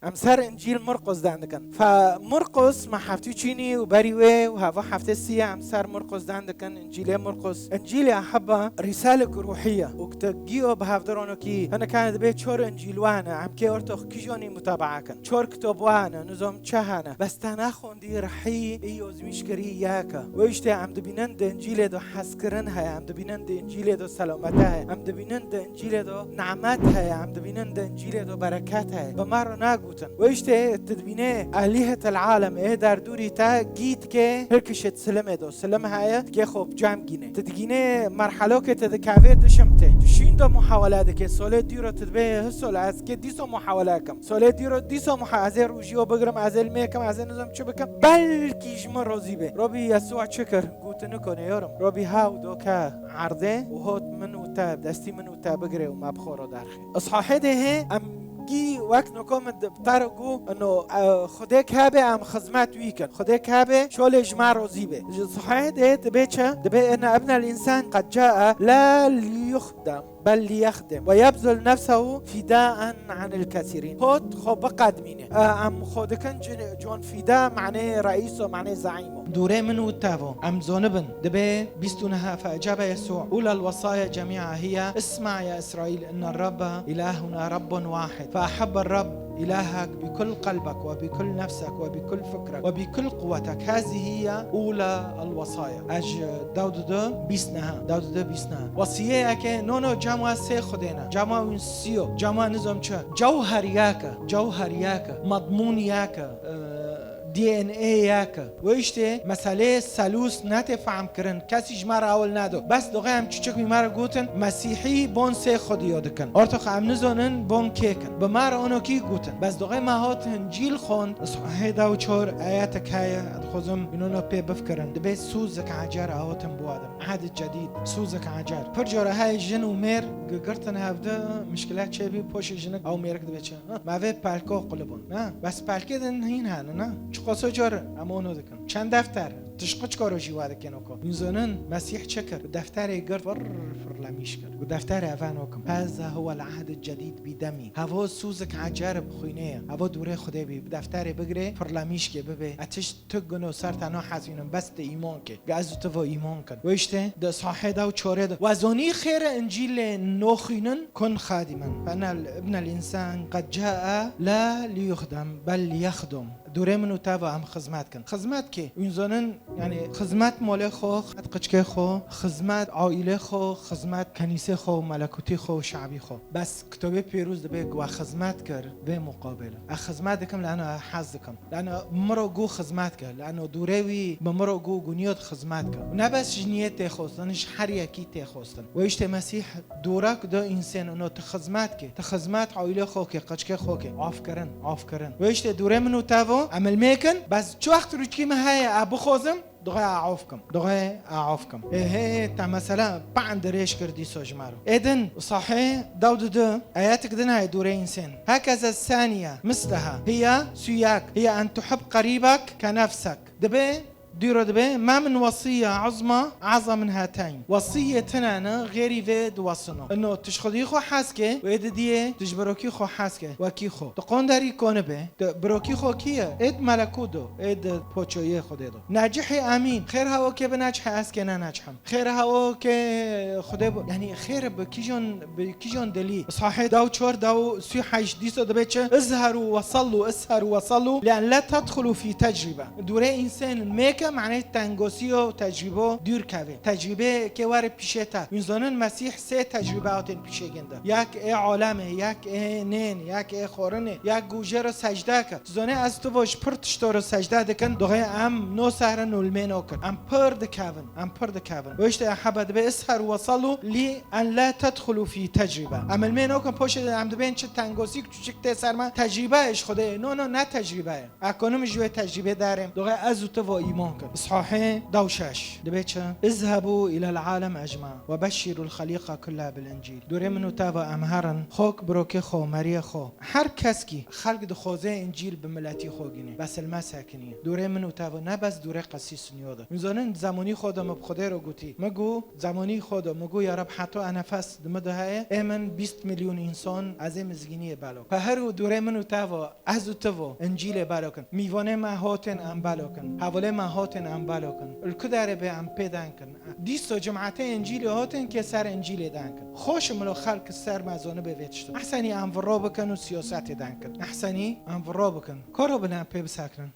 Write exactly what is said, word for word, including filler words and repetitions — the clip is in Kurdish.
Em ser Încîl Murqus dan dikin. Fe Murqus me heftî çînî û berî wê û heva heftê sî ye em ser Murqus dan dikin, Încîlê Murqus. Încîlê Ehebba rîsalik ruhî ye û kitebgiyo bi hevdironokî hinek hene dibê çor Încîl wane, em kê ortox kijonî mutabaa kin. Çor kitob wane, nizom çi hene. Bes te naxon Dî rihî î yozmîşkirî yek e. Wê îştê em dibînin di Încîlê de hezkirin heye, em dibînin di Încîlê de selamete heye, em dibînin di Încîlê de nimet heye, em dibînin di Încîlê de bereket heye. Bi me re nagotin. Wê îştê tu dibînê elîhetel alem ê derdûrî te gî dikê hir kişê silimê de. Silim heye, dikê xwe bi cem gînê. Tu digînê merhelokê tu dikevê dişim tê. Tu şîn de muhawele dikê. Solê dîro tu dibê hi sol ez kê dîso muhawele kim. Solê dîro dîsa muha-, ez ê rûjîyo bigrim, ez ê limêkim, ez ê nizam çi bikim. Belkî ji min rozî bê. Robî Yesûa çi kir? Gotin, "Niko nêyorum." Robî haw do ke erdê û hot min û te, destî min û te bigirê û me bi xwe re derxê. Îshahê dê hê em gî wek niko min di-, bi te re got, ino, e, Xwedê ke hebe em xizmet wî kin. Xwedê ke hebe şolê ji me rozî bê. Ji îshahê dê dibê çi? Dibê inne ibnel însan qed cae la liyuxdem. Bel liyexdim ve yebzul nefsehu fidaen anil kesîrîn. Hot xwe biqedmîne. E, em xwe dikin cin-, con fîda, manê reîso, manê zeîmo. Dûrê min û tevo, em zonibin, dibê bîst û neh, fe ecabe Yesû, ûlel wesaya cemîa hiye, isma ya Îsraîl, inne Rabbe îlahuna Rabbun wahid. Fe ehebbe Rabb إلهك بكل قلبك وبكل نفسك وبكل فكرك وبكل قوتك. هذه هي أولى الوصايا. Ez ji Dawdê de bîst neha, Dawdê de bîst neha. Wasiyê eke, no, no, cama sê Xwedê ne. Cama wî siyo, cama nizam çi. Cewher yek e, cewher yek e, madmûn yek e, e, D N A yek e. Wê îştê meseleyê selûs netê fehm kirin. Kesî ji me re ewil nedo. Bes doxê em çiçik wî me re gotin, Mesîhî bon sê xwedî yo dikin. Ortox em nizonin bon kê kin. Bi me re onokî gotin. Bes doxê me hot Încîl xwend. Îshahê da û çor ayetek heye, dixwazim înono pê bifkirin. Dibê sûzik ecer hatin biwadin. Ehd cedîd, sûzik ecer. Pir cara heye jin û mêr gigirtin hevdi, mişkilet çêbî, poşê jinik ew mêrik dibê çi? Ha? Me vê pelko qulibûn, ne? Bes pelkê din hîn hene, ne? Çiqaso car em ono dikin. Çend defter, tişqi çikaro jî wa dikin oko. Hûn zonin Mesîh çi kir? Bi defterê girt fir, firlemîş kir. Bi defterê eve nokim. Heza huwel ahdil cedîd bi demî. Hevo sûzik ecer bi xwînê ye. Hevo dûrê Xwedê bî. Bi defterê bigirê, firlemîş kê bibê. E tişt tu guno ser te nahezînin, bes tu îman kê. Ge ez û tu vo îman kin. Wê îştê di sahê de û çorê de. Wa zonî xêre Încîlê noxînin kun xadimen. Fenel ibnel însan qed cae la liyuxdem bel liyexdum. Dûrê min û te ve em xizmet kin. Xizmet kê? Hûn zonin, yanî xizmet molê xwe, xizmet qiçkê xwe, xizmet aîlê xwe, xizmet kenîsê xwe û melekûtî xwe û şabî xwe. Bes Kitobê Pîroz dibê ku we xizmet kir vê muqabele. Ez xizmet dikim, lano ez hez dikim. Lano miro gu xizmet kir. Lano dûrê wî bi miro gu guniyot xizmet kir. Ne bes ji niyê tê xwestin, ji her yekî tê xwestin. Wê îştê Mesîh dûrek do însên ino tu xizmet kê. Tu xizmet aîlê xwe kê, qiçkê xwe kê. Afkirin, afkirin. Wê îştê dûrê min û tevo, em ilmê kin, bes çi wext rûçkî min heye, e bixwazim, Duxê a of kim. Duxê a of kim. Ê hê, te mesela pan dirêj kir dîso ji me re. Ê din, sahê, daw didi, ayetik din heye dûrê însên. Hekeze saniye, misleha, hiye, suyak, hiye en tuhib qerîbek ke nefsek. Dibe, dîro dibe, ma min wesiye uzma, aza min hateyn. Wesiyê tine ne, xêrî vê diwesino. Ino, tu ji xwedî xwe hez ke, wê didiyê, tu ji birokî xwe hez ke, wekî xwe. Tu qonderî konibe, tu birokî xwe kî ye? Ê di melekû do, ê di poçoyê Xwedê do. Nacihê amîn. Xêr hewo kê bi nacihê ez kê ne nacihim. Xêr hewo kê Xwedê bo. Yanî xêr bi kîjon, bi kîjon dilî. Sahê daw çor, daw sî heşt dîso dibe çi? Izheru we sallu, izheru we sallu, li en la tedxulu fî tecrîbe. Dûrê însên mêke, manê tengosî yo tecrîbo dûr keve. Tecrîbe kê were pîşê te. Hûn zonin Mesîh sê tecrîbe hatên pîşê ginde. Yek ê alemê, yek ê nên, yek ê xorinê, yek gûjê re secde ke. Tu zonê ez tu vo ji pir tişto re secde dikin, doxê em no sehrin û limê no kin. Em pir dikevin, em pir dikevin. Û işte hebe dibe isheru we sallu li en la tedxulu fî tecrîbe. Em limê no kin, poşê em dibên çi tengosîk çuçik tê ser me. Tecrîbe iş Xwedê. No, no, ne tecrîbe ye. Ekonim ji wê tecrîbê derêm. Doxê ez û tu vo îman Îshahê dawşeş dibê çi? Izhebu ilel alem ecma ve beşşirul xalîqa kulla bil încîl. Dûrê min û te ve em herin, xok birokê xwe, meriyê xwe. Her keskî xelk dixwaze încîl bi miletî xwe gînê. Bes li me sekiniye. Dûrê min û te ve ne bes dûrê qesî sunyo de. Min zanin zemanî xwe de min bi Xwedê re gotî. Min got, zemanî xwe de, min got, ya Reb, heta e nefes di min de heye, ê min bîst milyon însan ez ê mizgîniyê belo. Pe her û dûrê min û te ve, ez û tu ve, încîlê belo kin. Mîvanê me hatin em belo kin. Hevalê me hatin em belo kin. Li ku derê bê em pê den kin. Dîsa cimetê încîlê hatin kê ser încîlê den kin. Xweş milo xelk ser me zanibe vê tişta. Ehsenî em viro bikin û siyasetê den kin. Ehsenî em viro bikin. Karo bin em pê bisekinin.